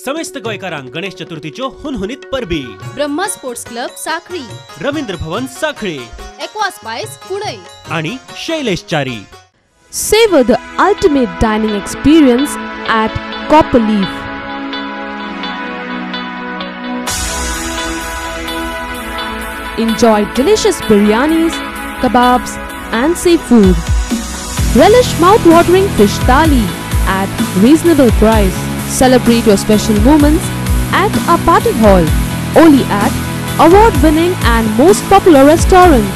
समेस्त गोंयकारांक गणेश चतुर्थीच्यो हुनहुनीत परबी. Brahma sports club Sanquelim, Ravindra Bhavan Sanquelim, Aqua Spice Kunai आणि Shailesh Chari. Savor the ultimate dining experience at Copper Leaf. Enjoy delicious biryanis, kebabs and seafood. Relish mouth-watering fish thali at reasonable price. Celebrate your special moments at our party hall, only at award-winning and most popular restaurant.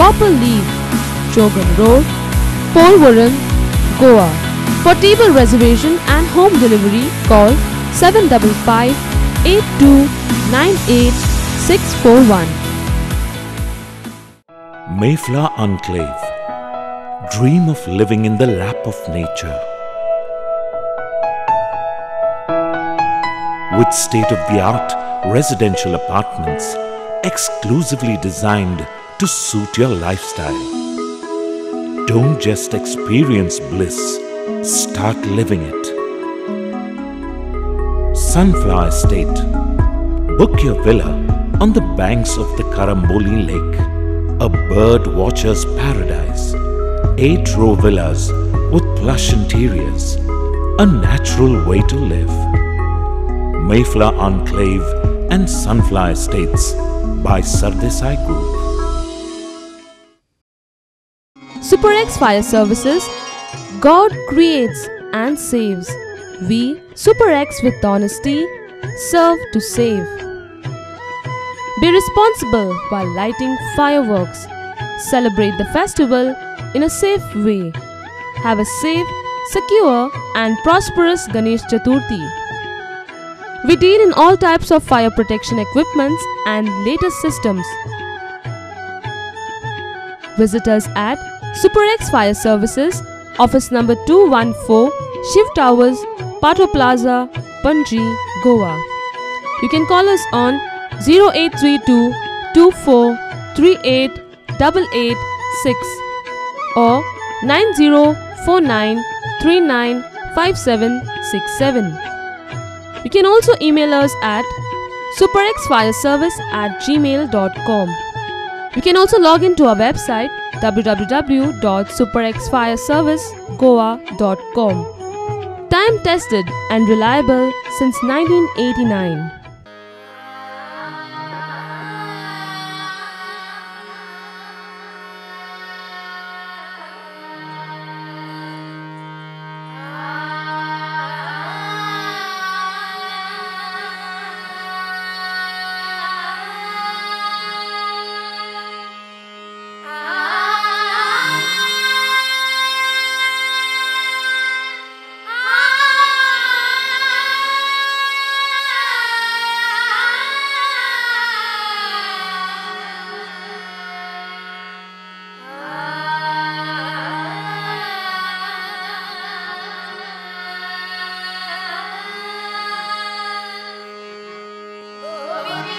Copper Leaf, Chogam Road, Porvorim, Goa. For table reservation and home delivery, call 755 8298 641. Mayflower Enclave. Dream of living in the lap of nature. With state-of-the-art residential apartments exclusively designed to suit your lifestyle. Don't just experience bliss, start living it. Sunflower Estate. Book your villa on the banks of the Karamboli Lake, a bird watcher's paradise. 8-row villas with plush interiors, a natural way to live. Mayflower Enclave and Sunflower Estates by Sardesai Group. SuperX Fire Services. God creates and saves. We, SuperX with honesty, serve to save. Be responsible while lighting fireworks. Celebrate the festival in a safe way. Have a safe, secure and prosperous Ganesh Chaturthi. We deal in all types of fire protection equipments and latest systems. Visit us at SuperX Fire Services, Office number 214, Shiv Towers, Pato Plaza, Panji, Goa. You can call us on 0832 24 38 886 or 9049 395767. You can also email us at superxfireservice@gmail.com. You can also log in to our website www.superxfireservicegoa.com. Time tested and reliable since 1989. Govinda.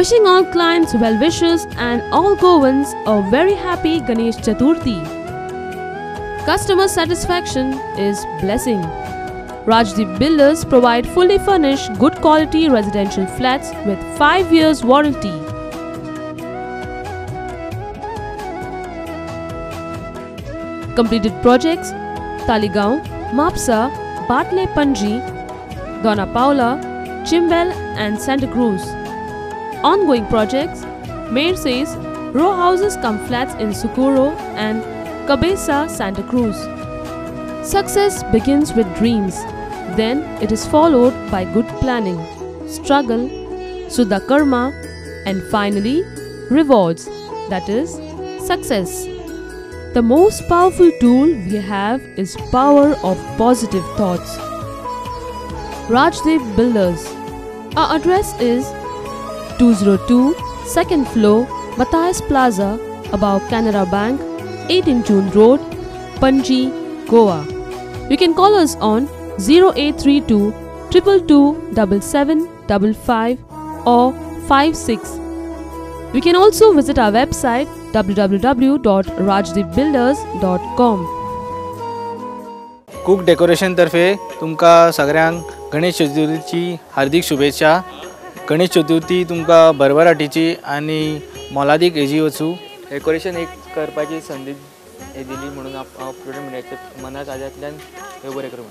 Wishing all clients well wishes and all Goans a very happy Ganesh Chaturthi. Customer satisfaction is blessing. Rajdeep Builders provide fully furnished good quality residential flats with 5 years warranty. Completed projects: Taligaon, Mapsa, Bartley Panji, Dona Paula, Chimbel and Santa Cruz. Ongoing projects: Mayor says row houses come flats in Socorro and Cabeza, Santa Cruz. Success begins with dreams, then it is followed by good planning, struggle, Suddha Karma, and finally rewards, that is, success. The most powerful tool we have is power of positive thoughts. Rajdeep Builders. Our address is 202, 2nd floor, Matthias Plaza, above Canara Bank, 18 June Road, Panji, Goa. You can call us on 0832 222 7755 or 56. You can also visit our website www.rajdeepbuilders.com. Cook decoration तर्फे तुमकां सगळ्यांक गणेश चतुर्थीची हार्दिक शुभेच्छा. गणेश चतुर्थी तुमकां भरभराटीची आनी मोलादीक हेजी वचूं. Decoration एक करपाची संदी हें दिली म्हणून हांव प्रुडंट मिडियाचे मनात आज्यांतल्यान देव बरें करूं.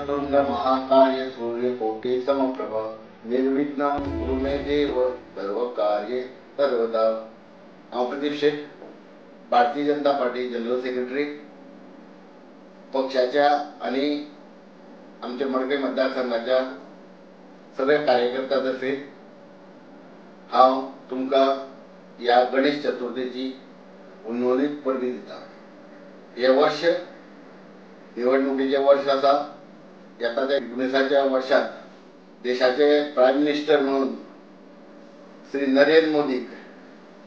वक्रतुंड महाकाय सूर्यकोटि समप्रभ निर्विघ्नं कुरु मे देव सर्वकार्ये सर्वदा. हांव Pradeep Shet, Bharatiya Janata Party general secretary. पक्षाच्या आनी आमच्या मडकय मतदारसंघाच्या सगळ्या कार्यकर्त्यां तर्फे हांव तुमकां ह्या गणेश चतुर्थीची हुनहुनीत परबी दिता. हें वर्ष निवडणुकीचें वर्ष आसा. येता त्या 19च्या वर्षांत देशाचे प्रायम मिनिस्टर म्हणून श्री नरेंद्र मोदीक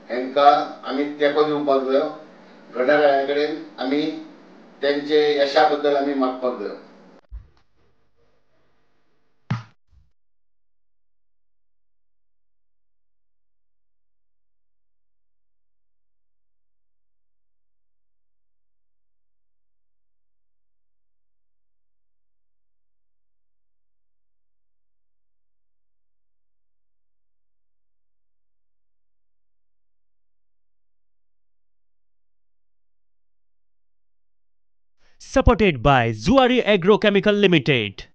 हांकां आमी तेंको दिवपाक जायो. गणराया कडेन आमी तेंचे यशा बद्दल आमी मागपाक जायो. Supported by Zuari Agrochemical Limited.